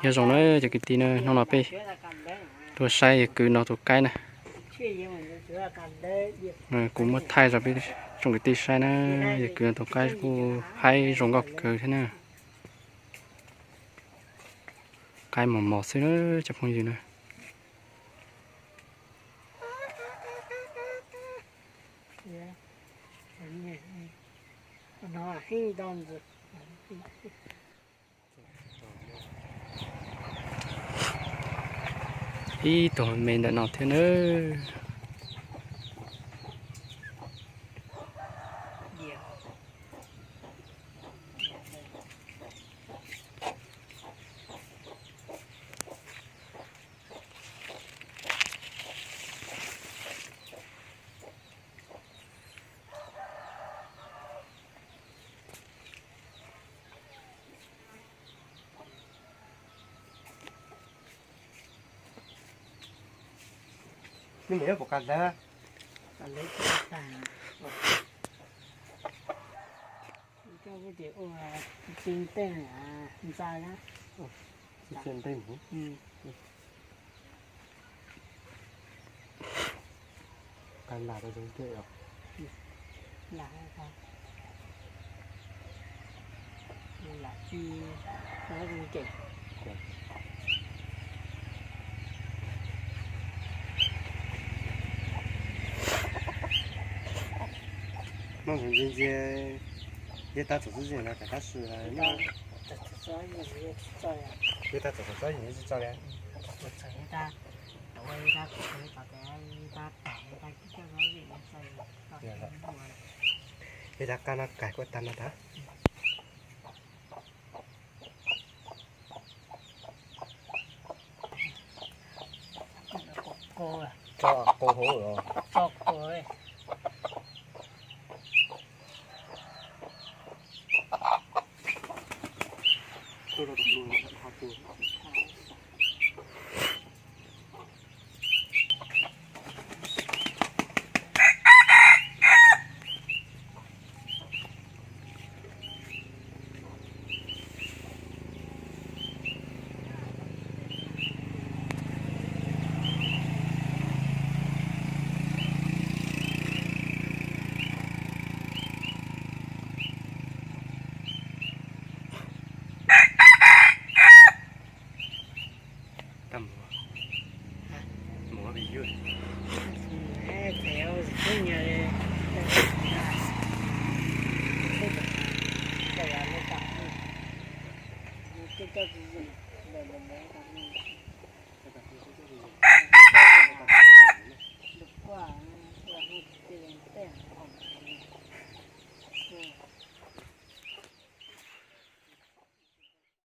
Nyob zoo na cov kwv tij na, hnub no peb tuaj saib yawg kwv no tus qaib na. Kuv muab thaij rau peb tsoom kwv tij saib na, yawg kwv no tus qaib kuj haib zoo nkauj kawg thiab na. Qaib mos mos xwb na cov phooj ywg na. Ib tug me ntawm no thiab nawb. Nws me yuav pom qas hlawv. Koj kuj tias ua txiv ntej ntxa na. Txiv ntej mus. Qas lam rau zoo ntej os. Lam, lam ci rau zoo ntej. Muab ntsia ntsia, yog tab txog txob yim no tab sis, yog tab txog txob yim tsis txog li. Yog tab qab no kais kuj tag no ntag. Tso qau hauv los? Tso qau. Tau mus, mus ua pes yug.